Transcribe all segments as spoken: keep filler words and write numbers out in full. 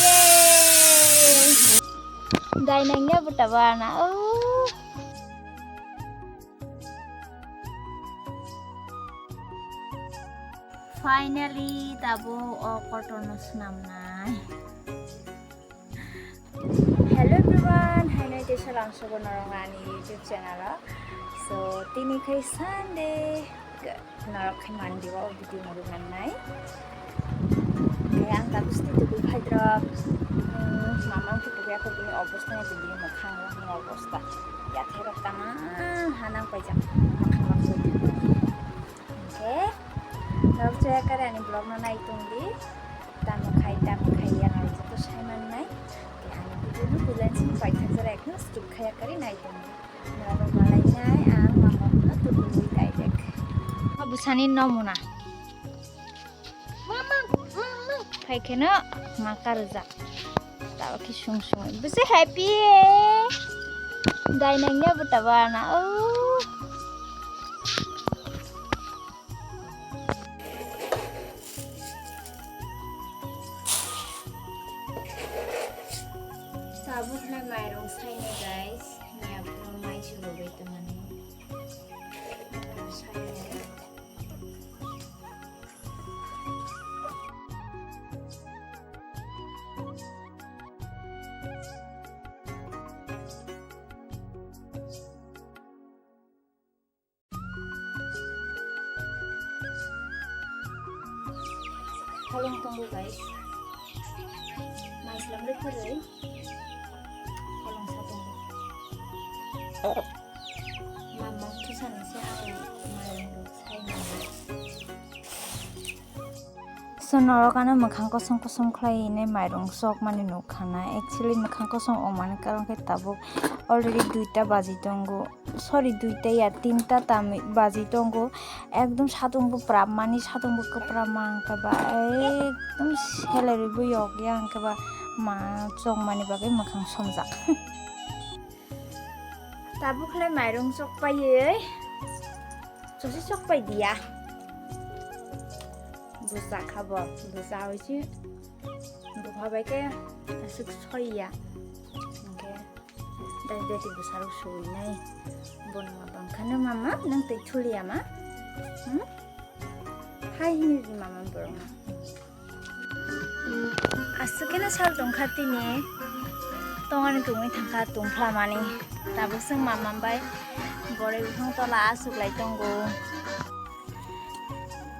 Yay! Dai nangya buta bana. Oh. Finally, tabuk o kotor no swnamnai. Hello everyone, haino tei salam sobo norok ani YouTube channel o. So, tini khai Sunday, norok khai Monday o video no rwnai. Kaya ang tabuk sini tubui phai drop. Hmm, mamang tu tubui aku bini obostha ni bini mokhang ni obostha. Ya therok tama hanang paijak mokhang rok tu. Oke. Norok chaya kare ani vlog no nai tong di. Tamo khai, tamo khai, ya norok joto sai mannai. Tei ani video no bulan sini paithak jora ekno skip khaya kare nai tong di. Norok malai nai, ang mamang no tubui direct. Bwsani nomuna. Mamang, mamang. Phai kheno maka rwjak. Tabo khe sung sung. Bwsai happy. Dai nangya buta bana. Oh. Tabuk na mairung saini guys. Ni aphuru mai chwlwgwi tongmani. Mairung saini. Holong tongo guys. Mai slam rwkha rwi. Holong sa tongo. Mamang thusani se ang mai rwkha. So, norok ano mwkhang kosom kosom khlai hinwi mairung chokmani nukha na. Actually, mwkhang kosom wngmani karon khe tabuk already duita baji tongo. Sorry, duita ya, tinta tamwi baji tongo. Ekdom satung bo prapmani, satung bo kwprapma hwnkhe ba ekdom salary bo yok ya hwnkhe ba ma chokmani bagwi mwkhang somjak. Tabuk khlai mairung chokpaiwi, chosi chokpai diya. Bwsa kha bo, bwsa oi se bupha bai khe aswk soi ya. Hwnkhe dai dai bwsa rok sui nai. Bono ma bang khano mama, nang tei thuli ya ma? Hmm? Hai hini di mama borok no. Aswk khe no sal tong kha tini. Tongani tongwi thang kha tong phlamani. Tabuk chwng mama bai boroi buphang tola aswk lai tongo.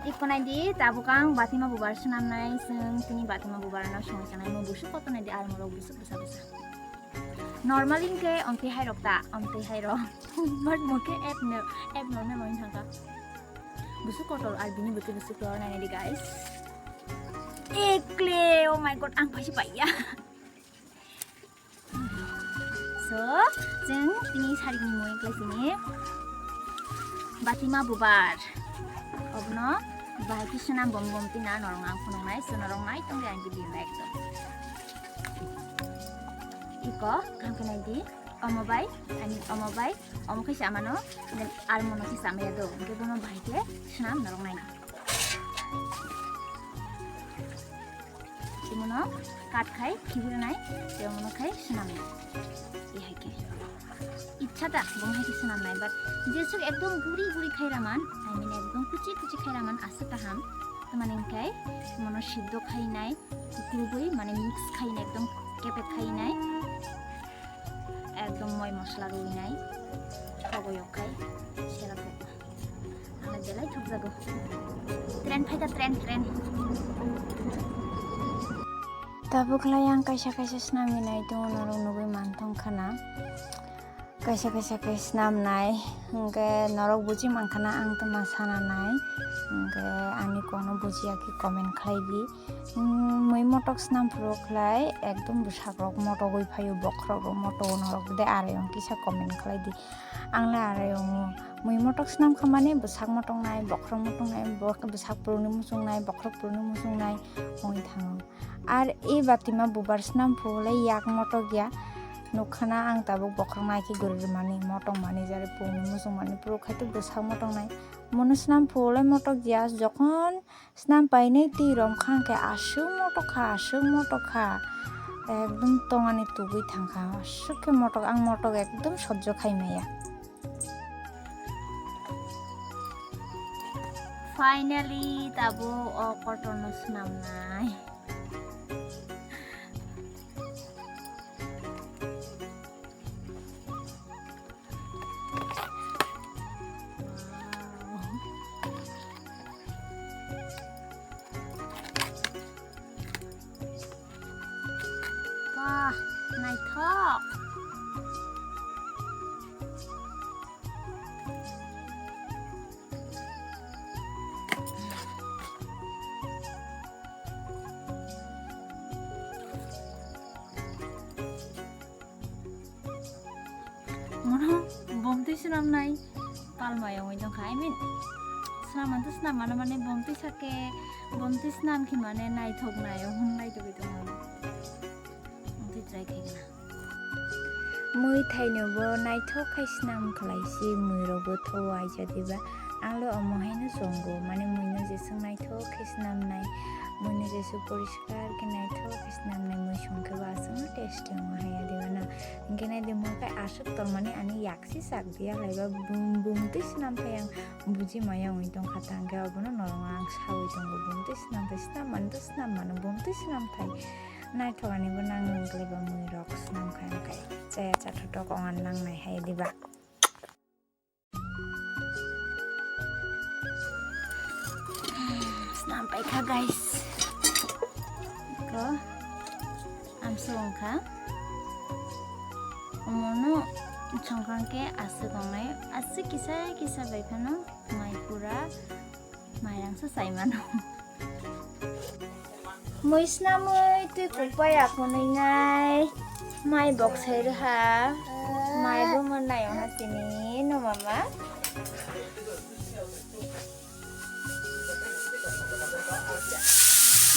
Iko nai di, tabuk ang batima bubar swnamnai, chwng tini batima bubar no songwi sanai, mo busuk kotor nai di, almorok busuk bwsa bwsa. Normally hwnkhe omtwi hai rok ta, omtwi hai rok. But mo khe abno-, abnormal wngwi thang kha. Busuk kotor ar bini bwtwi busuk kotor nai nai di, guys. Ekle, oh my God, ang paisa paiya. So, chwng tini sarigni mui wngkhlai sini batima bubar. Obono bahai khe swnam bom bom tina norok ang phunuknai, so norok nai tongdi ang video no ekdom. Iko, kaham khe nai di, omo bai, ani omo bai, omo khe samano, then almono khe samaya do, hwnkhe bono bahai khe swnam norok nai. Tei mono cut khai khibiranai, tei mono khai swnamnai. Tei hai khe. Ichha ta, bo hai khe swnamnai, but jesuk ekdom guri guri khai raman, I mean ekdom kuchi kuchi khai raman, aswk kaham. Tamani hwnkhe mono siddo khainai, kukrubwi, mane mix khainai, ekdom kepek khainai. Ekdom moi mosla ruinai, thogo yok khai, sera thok. Ang belai thokjago. Train phaikha, train, train. Tabuk lai ang kaisa kaisa snamwi nai tongo, norok nugwi mantong khana. Kaisa kaisa khe snamnai, hwnkhe norok buji mankha na ang tma sana nai, hwnkhe ani kokno bujiya khe comment khlai di. Hmm, mui motok snam phuru khlai ekdom bwsak rok motogwi phaio, bokhorok rok motogo, norok de arai wng kisa comment khlai di. Ang le arai wngo, mui motok snam kha mani bwsak motok nai, bokhorok motok nai, bwsak phuru ni muchung nai, bokhorok phuru ni muchung nai wngwi thango. Ar e batima bubar snam phuru le yak motok ya, nukha na ang tabuk bokhorok nai khe guri rwmani, motok mani, jare phuru ni muchung mani, phuru khai to bwsak motok nai. Mono snam phulai motok ya, jokhon snam painai twi rom kha hwnkhe aswk motok kha, aswk motok kha. Ekdom tongani tubui thang kha. Aswk khe motok, ang motok ekdom sojjo khai maya. Finally, tabuk o kotorno snamnai. Wah, naithok. Mono bomtwi swnamnai palma yongwi tongkha. I mean, swnam manto swnam mano, mane bomtwi sake, bomtwi swnam khe mane naithok naio hwn naitogwi tongo. Tei try khaigwna. Mui thaino bo naithok khai swnam khlai si, mui rok bo tho aija diba. Ang le omo haino chongo, mane mui no jeswk naithok khe swnam nai, mui no jeswk poriskar khe naithok khe swnam nai, mui song khe bo aswk no tasty wngo haya diba na. Hinkhe nai di mui khe aswk tongmani ani yak si sak diya laiba bum bum twi swnam thai ang buji maya wngwi tongkha tangkhe obono norok ang sawi tongo bum twi swnam thai swnam mani to swnam mano bum twi swnam thai. Naithok ani bo nang nang khlai ba mui rok swnam khai khai chaya chathotok ong nang nai hai diba. Snam paikha guys. Ko amsa wngkha. Omono chongkang khe aswk wngnai, aswk kisa kisa bai phano mai pura mairangsa sai mano. Mui snamwi twi kukbai aphunwi nai mai bok sai rwha. Mai bo mwnai wngha chini no mama.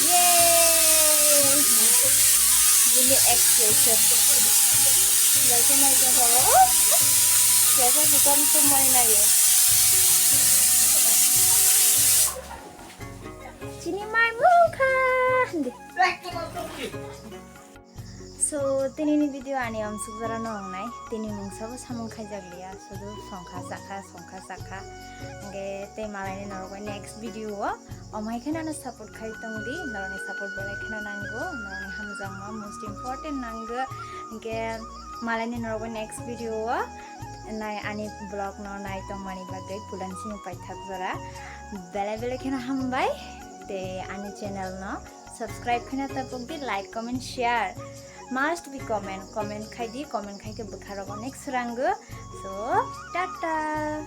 Yay! Bini expression. Bai khe nai khe horo. Pressure cooker ni song mani nai. Chini mai mungkha. Hindi. So, tinini video ani amsuk jora no wngnai. Tini mungsa bo samung khaijak liya. Sudu songkha chakha, songkha chakha. Hingke tei malaini norok bai next video o. Omai khe nano support khai tong di. Norokni support belai kheno nango. Norokni hamjakma most important nango. Hingke malaini norok bai next video o. Nai ani vlog no nai tongmani bagwi pulan simi paithak jora. Belai belai kheno hambai. Tei ani channel no subscribe khaina tapuk di, like, comment, share. Must be comment. Comment khai di, comment khai khe bwkha rok onek srango. So, tata.